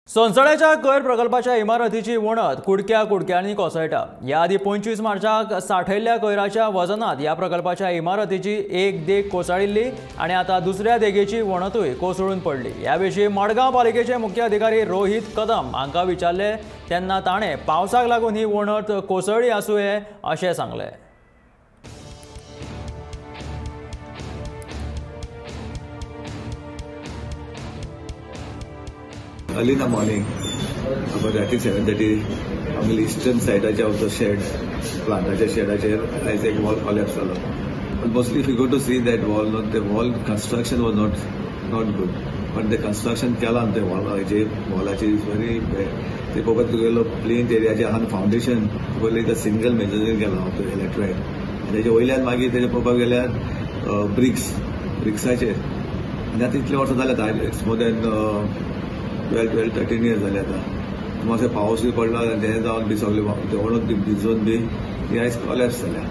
सोनसळ्याच्या कोयर प्रकल्पाच्या इमारतीची वणत कुडक्या कुडक्यांनी कोसळटा. ह्या आदी 25 मार्चाक साठयल्ल्या कोयराच्या वजनात ह्या प्रकल्पाच्या इमारतीची एक देग कोसळिल्ली आनी आतां दुसऱ्या देगेची वणतूय कोसळून पडली. ह्या विशीं मडगांव पालिकेचे मुख्य अधिकारी रोहित कदम हांकां विचारले तेन्ना ताणें पावसाक लागून ही वणत कोसळ्ळी आसुये अशें सांगलें. Early in the morning, about I think 7:30, आमगे इस्टर्न सायडाचे ऑफ the shade, प्लांटाच्या शेडाचेर आयज एक वॉल कॉलॅप्स जालो. But mostly if you go to see that wall, not the wall construction was not good. But the construction केलां ते वॉलाचे, वॉलाची is very bad. ते पळोवपाक तुगेलो plan एरियाचे आहा फावंडेशन पयलीं सिंगल मेजरीन केलां तो इलेक्ट्रायट, आनी तेजे वयल्यान मागीर तेजे पळोवपाक गेल्यार ब्रिक्स, ब्रिक्साचेर. आनी आतां इतले वर्सां जाले आतां, it's more than 12, 13 years जाले आतां. मातशें पावसूय पडला आनी तें जावन बी सगळें वणत बी भिजोवन बी ती आयज कॉलॅप्स जाल्या.